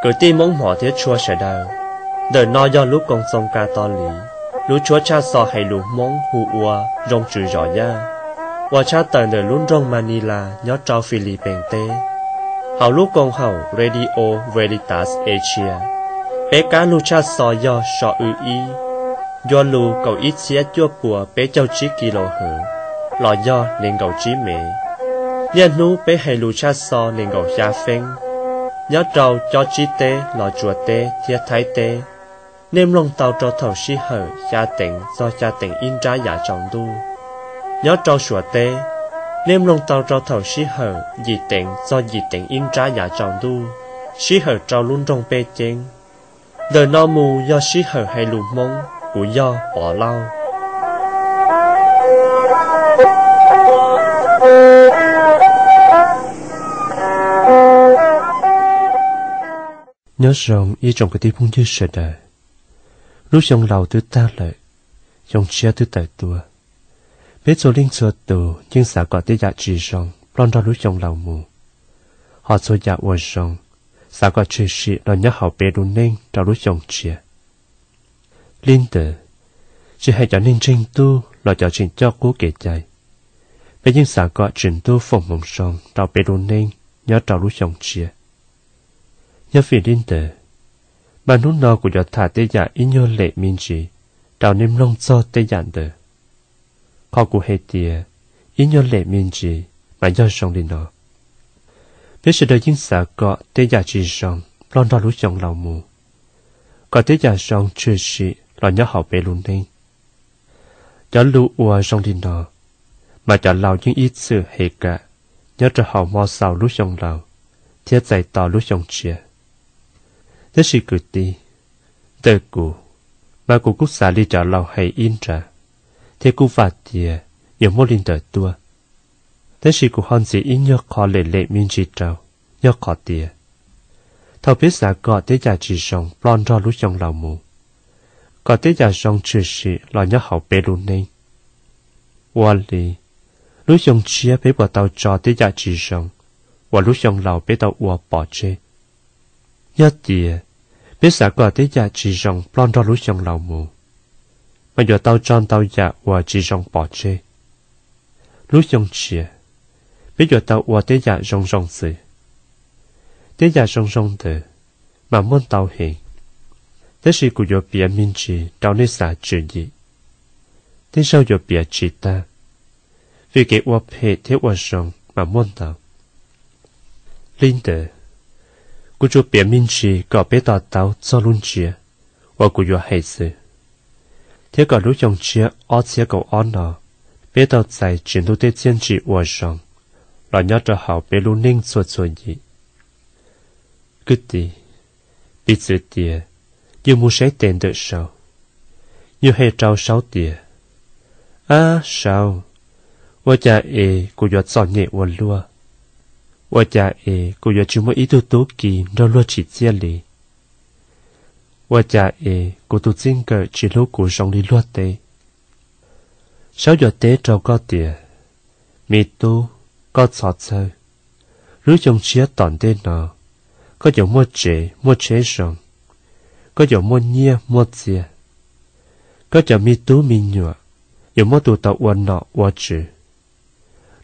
Kwv tij Hmoob hmov thiab tshua sawv daws, ntawm no yog lub Koom Txoos Kas Tos Liv lub tshuab tshaj xov hais lus Hmoob hu ua Zoo Tswv Zov Yaj, uas tshaj tawm ntawm lub nroog Manila nyob rau Philippines teb. Hauv lub koom haum Radio Veritas Asia, peb kab lug tshaj xov yog so w ib, ncua lus kaum ib txhiab cuaj puas peb caug tsib kilohertz, los yog nees nkaum tsib mev. Niaj hnub peb hais lus tshaj xov nees nkaum xya feeb, nyob rau cob tsib teb los Tsuas teb thiab Thaib teb. Nej mloog tau rau thaum sij hawm xya teev txog xya teev ib nrab yav tsaus ntuj. Nyob rau Suav teb, nej mloog tau rau thaum sij hawm yim teev txog yim teev ib nrab yav tsaus ntuj, sij hawm rau lub nroog Pej Ceeb. Ntawm no mus yog sij hawm hais lus Hmoob, kuv yog Pov Lauj. Nyob zoo ib tsoom kwv tij phooj ywg sawv daws. Lub xyoo laus twb tag lawm, xyoo tshiab twb tawm tuaj. Peb txhua leej txhua tus yeej xav kom tej yam tsis zoo ploj nrog lub xyoo laus mus, hos txhua yam uas zoo xav kom tshwm sim los nyob hauv peb lub neej rau lub xyoo tshiab. Li ntawd, tsis hais cov neeg ntseeg tub los cov tseem coj qub kev cai, peb yeej xav kom Tswv Ntuj foom hmoov zoo rau peb lub neej nyob rau lub xyoo tshiab. Yog vim li ntawd, mas hnub no kuv yuav tham tej yam ib nyuag lem me ntsis rau nej mloog txog tej yam ntawd. Qhov kuv hais tias ib nyuag lem me ntsis mas yog zoo li no: Peb sawv daws yeej xav kom tej yam tsis zoo ploj nrog lub xyoo laus mus, kom tej yam zoo tshwm sim los nyob hauv peb lub neej. Cov lus uas zoo li no, mas cov laus yeej ib txwm hem kam nyob rau hauv hmo xaus lub xyoo laus thiab txais tos lub xyoo tshiab. Tab sis kwv tij, ntawm kuv, mas kuv kuj xav li cov laus hais ib nrab, thiab kuj vam tias yuav muaj li ntawd tuaj. Tab sis kuv ho ntxiv ib nyuag qho lem lem me ntsis rau, yog qhov tias thaum peb xav kom tej yam tsis zoo ploj nrog lub xyoo laus mus, kom tej yam zoo tshwm sim los nyob hauv peb lub neej, ua li, lub xyoo tshiab peb puas tau tso tej yam tsis zoo uas lub xyoo laus peb tau ua pov tseg? Yog tias peb xav kom tej yam tsis zoo ploj nrog lub xyoo laus mus, mas yuav tau tso ntau yam uas tsis zoo pov tseg. Lub xyoo tshiab, peb yuav tau ua tej yam zoo zoo xwb. Tej yam zoo zoo ntawd mas muaj ntau heev, tab sis kuv yuav piav me ntsis rau nej xav tswv yim. Tej zaug yuav piav tsis tag, vim kev ua phem thiab ua zoo mas muaj ntau. Li ntawd, kuv tsuas piav me ntsis kom peb to taub txog lub ntsiab uas kuv yuav hais xwb, thiab kom lub xyoo tshiab ob txhiab kaum ob no peb tau txais Tswv Ntuj tej txiaj ntsim uas zoo los nyob rau hauv peb lub neej txhua txhua yim. Kwv tij, piv txwv tias yus mus saib tes ntawm Saub, yus hais rau Saub tias, Ab Saub, ua cas es kuv yuav txom nyem ua luaj? Ua cas es kuv yuav tsis muaj ib tug tub ki nrog luag tsim txiaj li? Ua cas es kuv tus txij nkawm tsis hlub kuv zoo li luag teb? Saub yuav teb rau koj tias, Me tub, koj txhob txhawj. Lub xyoo tshiab tom ntej no, koj yuav muaj tsev muaj tsheb zoo, koj yuav muaj nyiaj muaj txiaj. Koj cov me tub me nyuam yuav muaj tus tau ua nom ua tswv,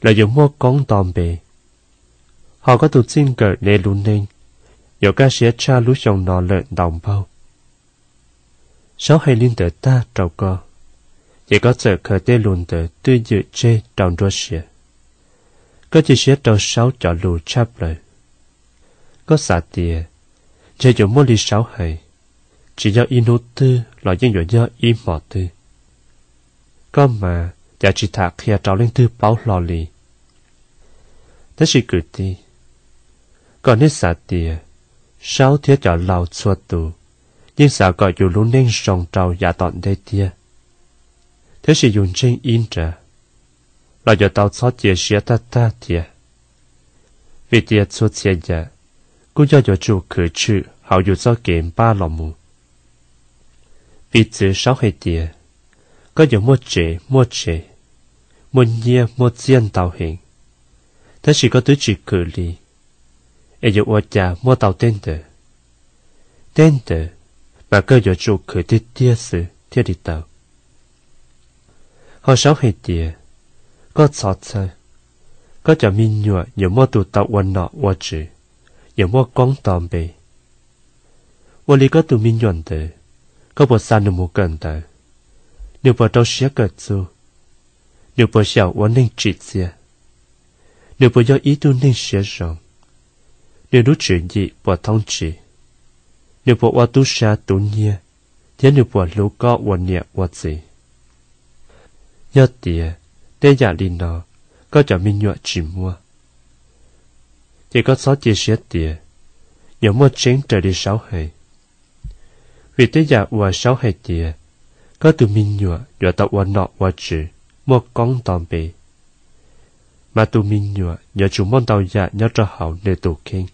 lawv yuav muaj koob nto npe. Hos koj tus txij nkawm Neb lub neej yuav kaj siab tshaj lub xyoo no lawm ntau npaug. Saub hais li ntawd tag rau koj, ces koj txawm khaws tej lus ntawd twj ywm tseg rau nruab siab. Koj cia siab rau Saub cov lus tshaj plaws. Koj xav tias ntshe yuav muaj li Saub hais, tsis yog ib hnub twg los yeej yuav yog ib hmos twg. Koj mas cas tsis tham qhia rau leej twg paub hlo li. Tab sis kwv tij, kom nej xav tias Saub thiab cov laus txhua tus yeej xav kom yus lub neej zoo rau yav tom ntej tiag, tab sis yus ntseeg ib nrab los yuav tau txhob cia siab tag tag thiab, vim tias txhua txhia yam kuj yog yuav tsum khwv tshwm hauv yus txoj kev npaj los mus. Piv txwv Saub hais tias, koj yuav muaj tsev muaj tsheb, muaj nyiaj muaj txiaj ntau heev, tab sis koj twb tsis khwv li, es yuav ua cas muaj tau tej ntawd? Tej ntawd mas koj yuav tsum khwv tiag tiag xwb thiaj li tau. Ho saub hais tias, koj txhob txhawj, koj cov me nyuam yuav muaj tus tau ua nom ua tswv, yuav muaj koob nto npe. Ua li koj tus me nyuam ntawd, koj puas xa nws mus kawm ntawv? Nws puas rau siab kawm txuj? Nws puas xyaum ua neeg tsim txiaj? Nws puas yog ib tug neeg siab zoo? Nws lub tswv yim puas thoob tsiv? Nws puas ua tub sab tub nyiag, thiab nws puas hlub koj ua niam ua txiv? Yog tias tej yam li no koj cov me nyuam tsis muaj, ces koj txhob cia siab tias yuav muaj tseeb raws li saub hais. Vim tej yam uas saub hais tias koj tus me nyuam yuav tau ua nom ua tswv, muaj koob nto npe, mas tus me nyuam yuav tsum muaj ntau yam nyob rau hauv nws tus kheej.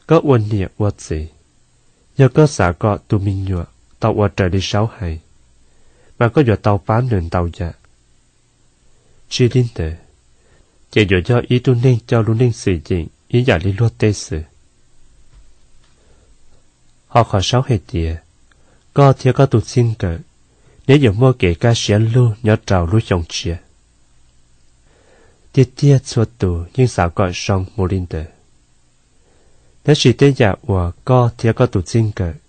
Koj ua niam ua txiv, yog koj xav kom tus me nyuam tau ua raws li saub hais, mas koj yuav tau pab nws ntau yam. Tsis li ntawd, ces yuav yog ib tug neeg coj lub neej xwm yeem ib yam li luag tej xwb. Ho qhov saub hais tias koj thiab koj tus txij nkawm, neb yuav muaj kev kaj siab lug nyob rau lub xyoo tshiab. Tiag tiag txhua tus yeej xav kom zoo mus li ntawd. Tab sis tej yam uas koj thiab koj tus txij nkawm,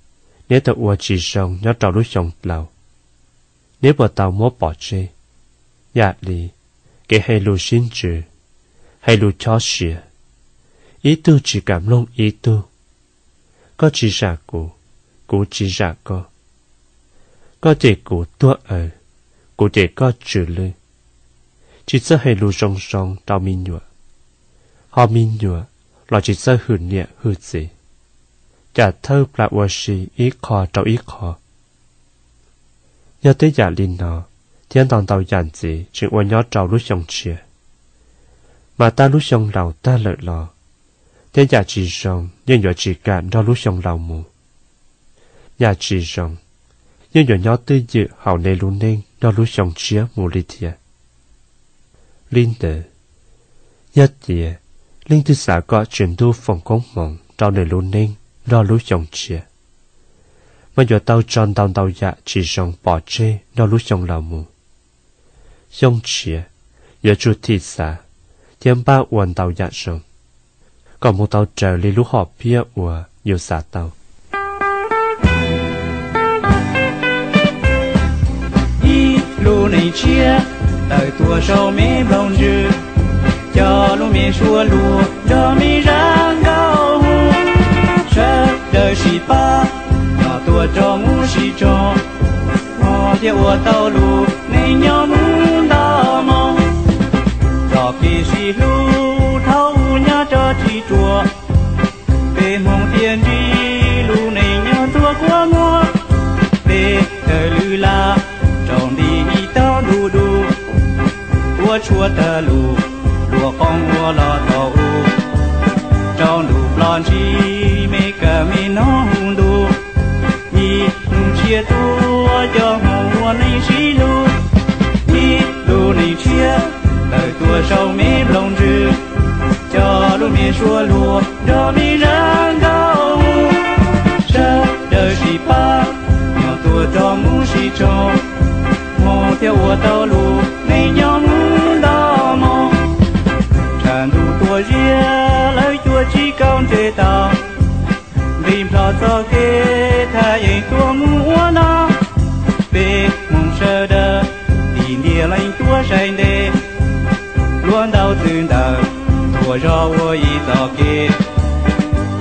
neb tau ua tsis zoo nyob rau lub xyoo laus, neb puas tau muab pov tseg? Yam li kev hais lus sib ntsws, hais lus chob siav, ib tug tsis kam mloog ib tug, koj tsis zam kuv, kuv tsis zam koj, koj cem kuv tuag aws, kuv cem koj tsw lwj, tsis txawj hais lus zoo zoo rau me nyuam, ho me nyuam los tsis txawj hwm niam hwm txiv, cas thawj plas ua si ib qho rau ib qho. Yog tej yam li no thiab ntau ntau yam ntxiv tseem ua nyob rau lub xyoo tshiab, mas tab lub xyoo laus tag lawm los tej yam tsis zoo yeej yuav tsis kam nrog lub xyoo laus mus. Yam tsis zoo yeej yuav nyob twj ywm hauv neb lub neej nrog lub xyoo tshiab mus li thiab. Li ntawd, yog tias leej twg xav kom Tswv Ntuj foom koob hmoov rau nws lub neej nrog lub xyoo tshiab, mas yuav tau tso ntau ntau yam tsis zoo pov tseg nrog lub xyoo laus mus. Xyoo tshiab yuav tsum thim xav thiab npaj ua ntau yam zoo, kom mus tau raws li lub hom phiaj uas yus xav tau. Ib lub neej tshiab tawm tuaj saum me nplooj ntsws, cov lub me suab luag nrog me zaj nkauj hu. Sawv daws sib pab, nyob tuaj rau mus sib tsoom, hmo thiaj ua tau lub neej nyob mus nto moo. Txoj kev sib hlub thaum nyob rau tsis ruam, peb Hmoob thiaj ntsib lub neej nyob ntuag kua muag. Peb kawg lwm laj rau nti ib tog ntuj dub, ua tshuaj tawg lus, luag qoob ua los tau u, rau ntuj ploj ntshis me kawg me noog hu ntu. Ib hnub tshiab tuaj cov Hmoob ua neej sib hlub, ib lub neej tshiab tawm tuaj saum me nplooj ntsws, cov lub me suab luag nrog me zaj nkauj hu. Sawv daws sib pab, nyob tuaj rau mus sib tsoom, Hmoob thiaj ua tau lub neej nyob mus nto moo. Tshav ntuj tuaj ziab lawv cuab tsis kaum ntsej tau, nqis plho txoj kev thaj yeeb tuaj mus ua no. Peb Hmoob sawv daws tig ntiag leej tuaj sai ntes, luag ntaus txwv ntawm tuaj zog ua ib txoj kev,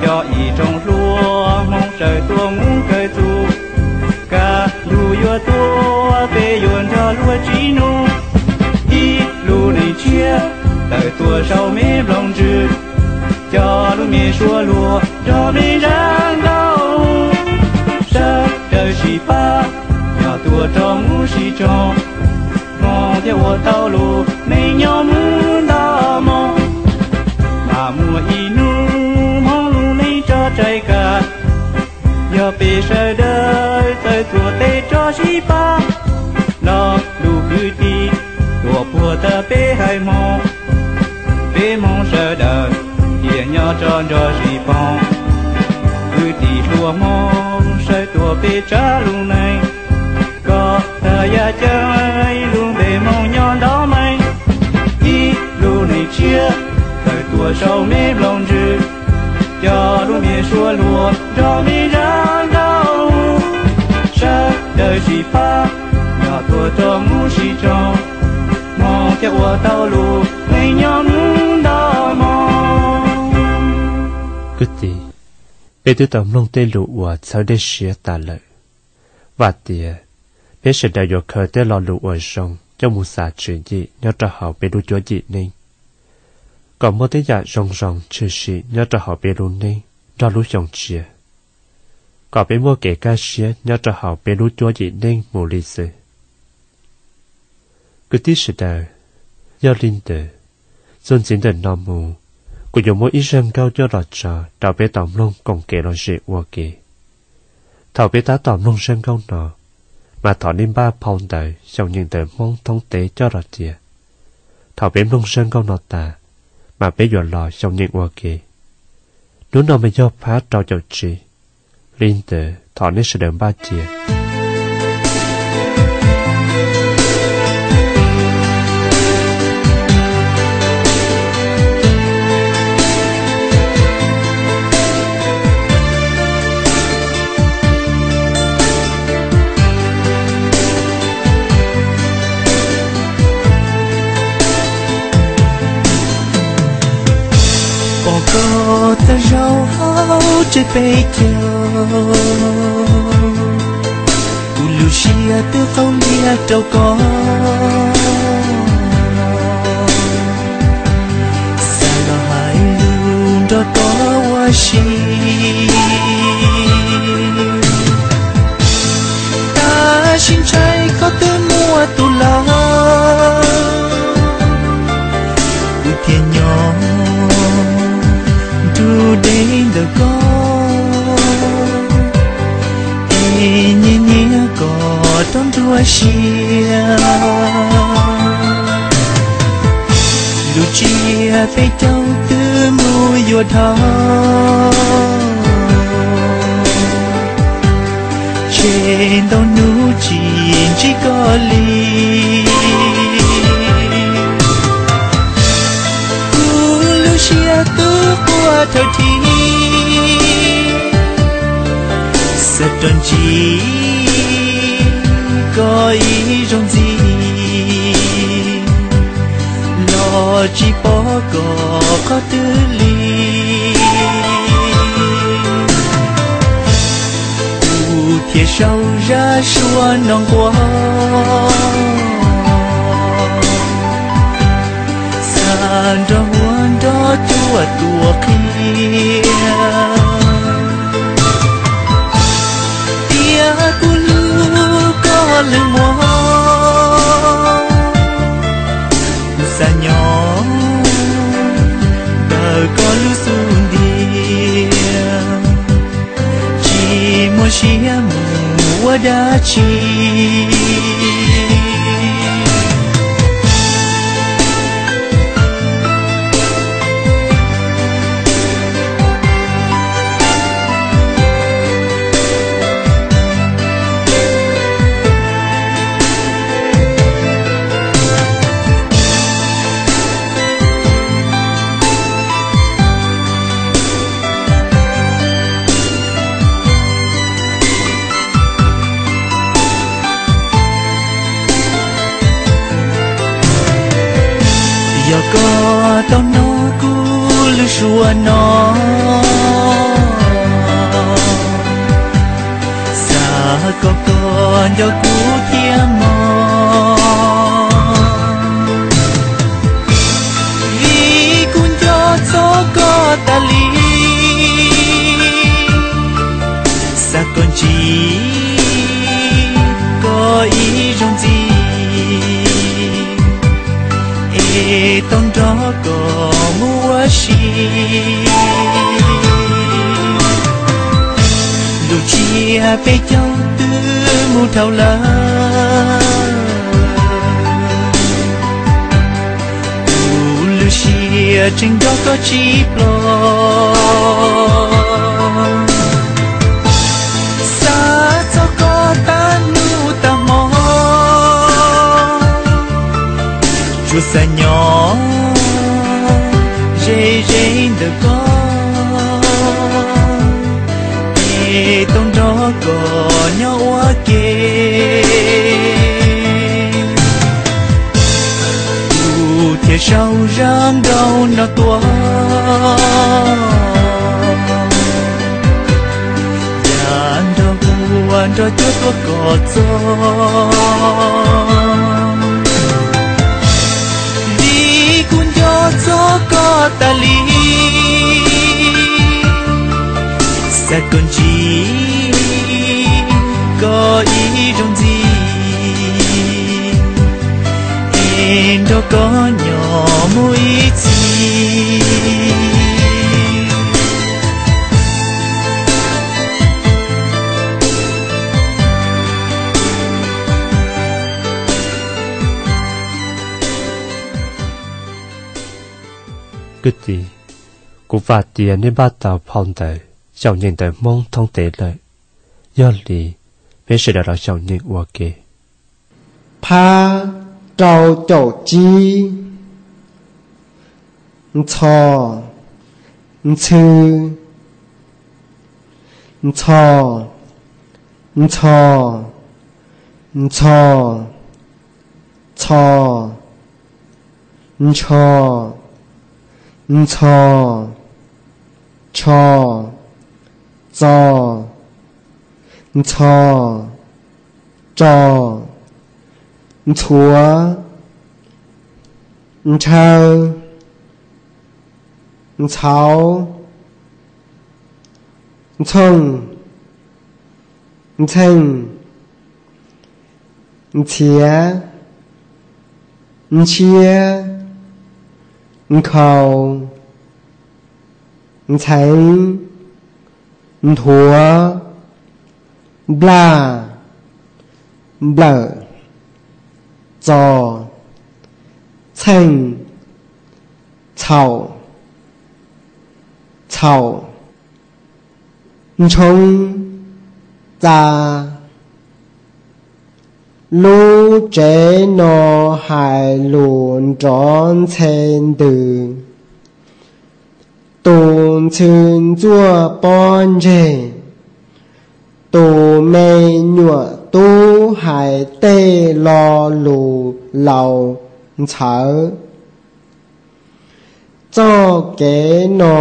coj ib tsoom hluas Hmoob sawv tuaj mus kawm txuj. Kaj ntug yuav tuaj peb yuav nrog luag tsim nyog, ib lub neej tshiab tawm tuaj saum me nplooj ntsws, coj lub me suab luag nrog me zaj nkauj hu. Sawv daws sib pab, nyob tuaj rau mus sib tsoom, Hmoob thiaj ua tau lub neej nyob mus nto moo. Mas muaj ib hnub Hmoob lub neej tso tsai kav, yog peb sawv daws txawj tuaj tes rov sib pab, lo lus kwv tij tuaj puag tawm peb haiv Hmoob. Peb Hmoob sawv daws thiaj nyob tso nrog sib poob, kwv tij hluas Hmoob sawv tuaj peb tsab lub neej, koj tag yam ceeb ib lub npe Hmoob nyob ntaub meej. Ib lub neej tshiab tawm tuaj saum me nplooj ntsws, coj lub niag suab hluas nrog me zaj nkauj, sawv daws sib pab nyob tuaj rau mus sib tsoom, Hmoob thiaj ua tau lub neej nyob mus nto moo. Kwv tij, peb twb tau mloog tej lus uas txhawb dej siab tas lawm. Vam tias peb sawv daws yuav khaws tej lo lus uas zoo coj mus xav tswv yim nyob rau hauv peb lub cuab yim neej, kom muaj tej yam zoo zoo tshwm sim nyob rau hauv peb lub neej nrog lub xyoo tshiab, kom peb muaj kev kaj siab nyob rau hauv peb lub cuab yim neej mus li xwb. Kwv tij sawv daws, yog li ntawd, txuas ntxiv ntawm no mus, kuv yuav muab ib zaj nkauj coj los tso rau peb tau mloog koom kev lom zem ua ke. Thaum peb tab tom mloog zaj nkauj no, mas thov nej npaj phau ntawv xyaum nyeem ntawv Hmoob thoob teb coj los cia. Thaum peb mloog zaj nkauj no tas, mas peb yuav los xyaum nyeem ua ke. Hnub no mas yog phab rau caum tsib, li ntawd thov nej sawv daws npaj cia. Pom koj tag zaum hauv tsev peb caug, kuv lub siab twb qaug lias rau koj. Xav los hais lus nrog koj ua si, tab sis ntshai koj twb muaj tus lawm, kuv thiaj nyob nrug deb ntawm koj, es nyiam nyiam koj rau nruab siab. Lub tsiab peb caug twb mus yuav dhau, tseg ntau hnub tsis ntsib koj li. Kuv lub siab twb quaj thawm thim, xav rov ntsib koj ib zaug ntxiv, los tsis pom koj qhov twg li. Kuv thiaj sau zaj suab no nquag, xav nrog ua nrog cuaj tua qhia, tias kuv hlub koj leej muag. Kuv xav nyob ntawm koj lub xub ntiag, tsis muaj siab mus ua dab tsi. Yog koj tau hnov kuv lub suab no, xav kom koj nco kuv thiab mog, vim kuv nco txog koj tas li. Xav kom ntsib koj ib zaug ntxiv, es tau nrog koj mus ua si. Lub tsiab peb caug twb mus dhau lawm, kuv lub siab tseem nrog koj tsib plog. Xav nyob ze ze ntawm koj, es tau nrog koj nyob ua ke. Kuv thiaj sau zaj nkauj no tuaj, yam nrog kuv ua nrog cuab tuaj kom txog, vim kuv nco txog koj tas li. Xav koj ntsib koj ib zaug ntxiv, es nrog koj nyob mus ib txhis. Kwv tij, kuv vam tias nej npaj tau phau ntawv xyaum nyeem ntawv Hmoob thoob tes lawm. Yog li, peb sawv daws los xyaum nyeem ua ke. Phab rau caum tsib. Ntxhos, ntxhw, ntxhos, ntxhos, ntxhos, txhos, ntxhos, ntxhos, txhos, txos, ntxhos, tsos, ntxhuav, ntshaw, ntxhauv, ntxhooj, ntxheej, ntxhiav, ntshiab, nkhaus, ntxheev, nthuav, nplaj, nplawm, txos, txheej, txhaum, txhaum, ntshoob, txa. Lub tsev no hais lus nrov ntxhe ntws. Tus ntxhw ntxuaj pob ntseg, tus me nyuam tub hais tej lo lus laus ntxhawv. Txoj kev no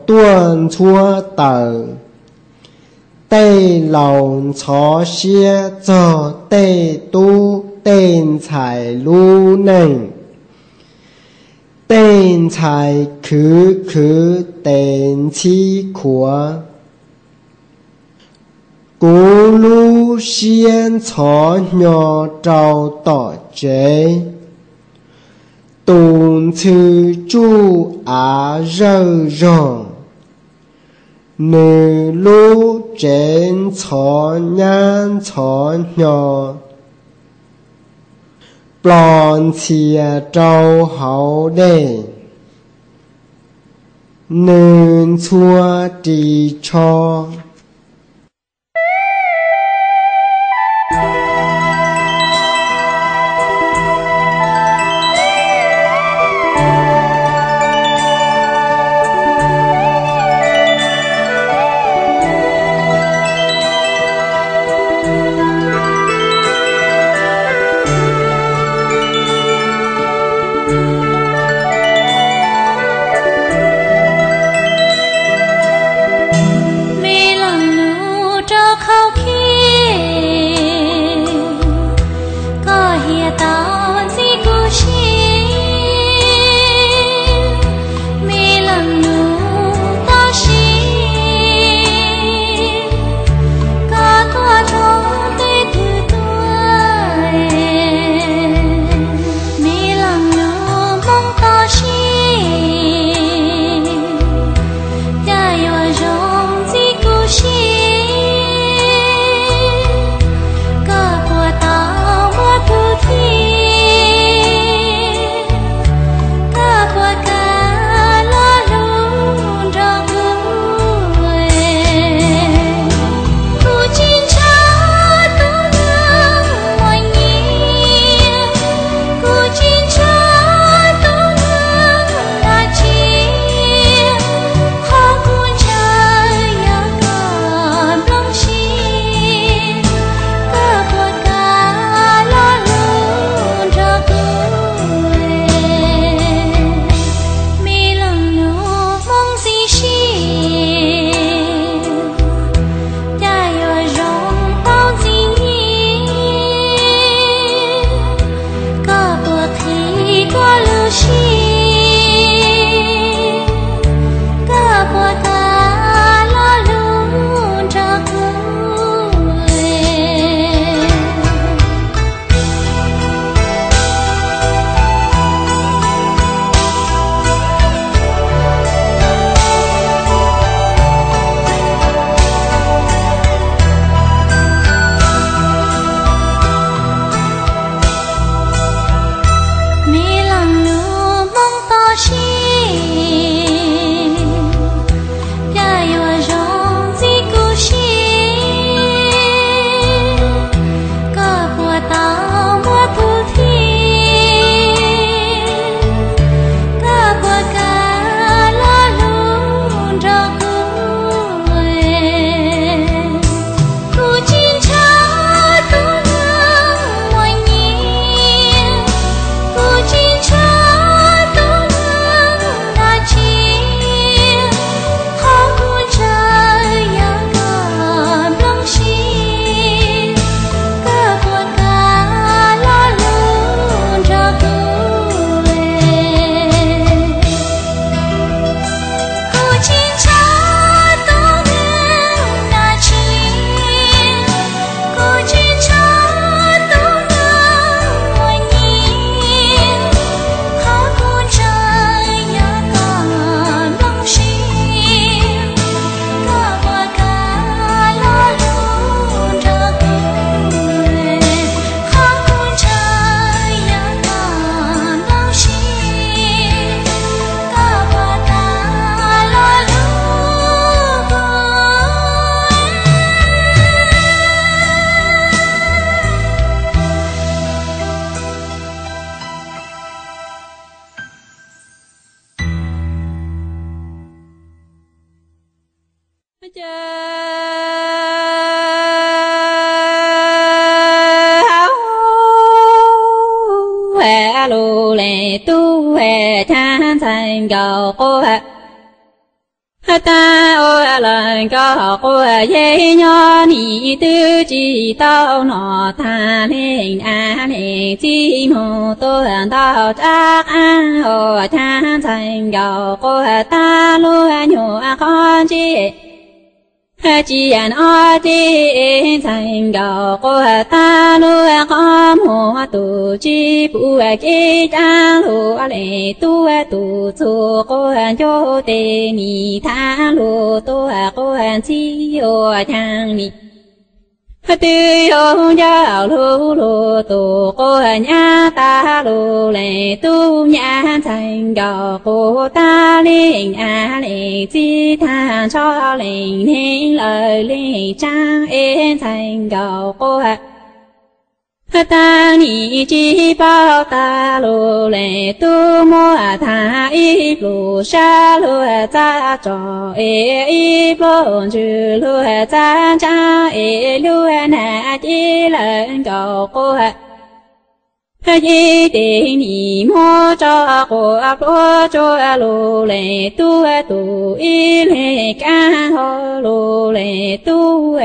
tuaj ntxhuab tawm tej laus ntxhov siab txog tej tub tej ntxhais lub neej. Tej ntxhais khwv khwv tes ntxhib khuav. Kuv lub siab ntxhov hnyo rau tom tsev. Tus ntxhw tsuj av zawj zog, nws lub tsev ntxhov nyab ntxhov hnyo, plos ntxhias rau hauv dej, nws ntxhua ris tsho. Me leej lus rau khau khib, koj hiam tau ntxim kuv siv. Me leej lus tau siv, koj tuaj thaum twg twg tuaj. Me leej lus Hmoob tau siv, cas yuav zoo ntxim kuv siv. Koj puas tau muaj tus thib, Caw hauv lug leej tub cav ntxhais nkaus quas, tag ua lawm nkaus quas yej nyob nim twb tsis tau noj tag leej av leej txiv moog tuaj ntau rab qaab ua cav ntxhais nkaus quas tag lub nyuag qhov ntsej. Tsis noj teb ntxhais nkaus quas tag lub qhov muag tus tsis pum kev cav lug leej tub tus txug quas ncuj teg nim thav lug tuaj quas ntxib ua caag nim twb yuav ncaus lug lug tus quas nyab tag lug leej tub nyab ntxhais nkaus quas tag leej av leej txiv tag nrho leej neeg lawm leej tsaab es ntxhais nkaus quas tag nim tsis paub tag lug leej tub muab tag ib pluj sab luag txav rog es ib pluj ntswg luag txav ntshav es luag nam ces lawm nkaus quas yej teg nim muab rov quas pluag tsuav lug leej tub tus ib leeg kaab hov lug leej tub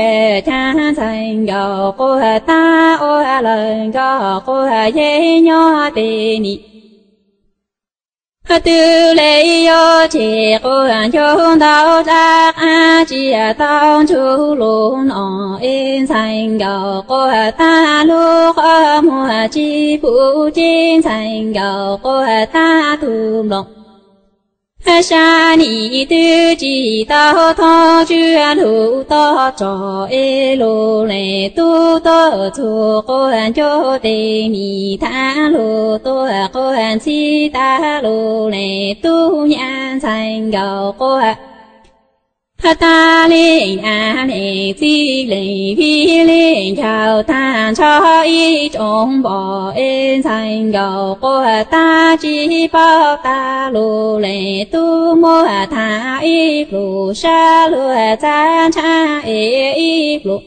cav ntxhais nkaus quas tag ua lawm nkaus quas yej nyob teg nim twb le yuav tseg quas ncuj ntau dlaab qaab tsis tau ntsug lug noj es ntxhais nkaus quas tag lub qhov muag tsis pum ces ntxhais nkaus quas tag tug nplooj sab nim twb tsis tau thoob tswv lug toj rog es lug leej tub tuaj txug quas ncuj teg nim thav lug tuaj quas ntxib tag lug leej tub nyab ntxhais nkaus quas tag leej av leej txiv leej vij leej ncaus tag nrho ib tsoom npom es ntxhais nkaus quas tag tsis paub tag lug leej tub muab tag ib pluj sab luag txav ntshav es ib pluj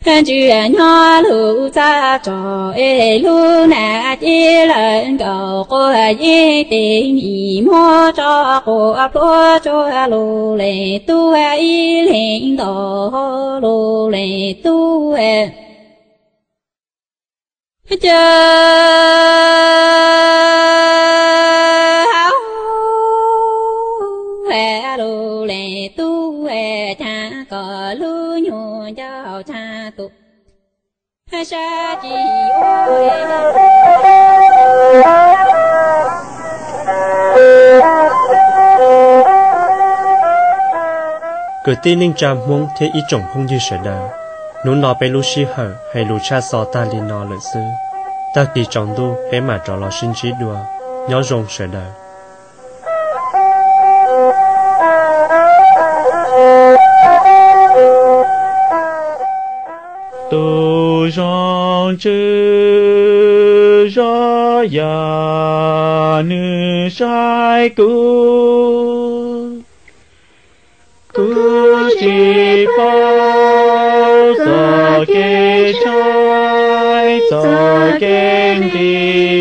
ntswg nyob luag txav rog es luag nam ces lawm nkaus quas yej teg nim muab rov quas pluag tsuav lug leej tub ib leeg nto hov lug leej tub caw hauv lug leej tub cav kom lub nyuag ncauj tshaj tus sab ci Kwv tij neej tsa Hmoob thiab ib tsoom phooj ywg sawv daws, hnub no peb lub sij hawm hais lus tshaj xov tag li no lawm xwb. Tag kis tsaus ntuj peb mam rov los sib ntsib dua. Nyob zoo sawv daws. Tus zoo tswv zov yam nws saib kuv, kuv tsis paub txoj kev tshaib txoj kev nqhis.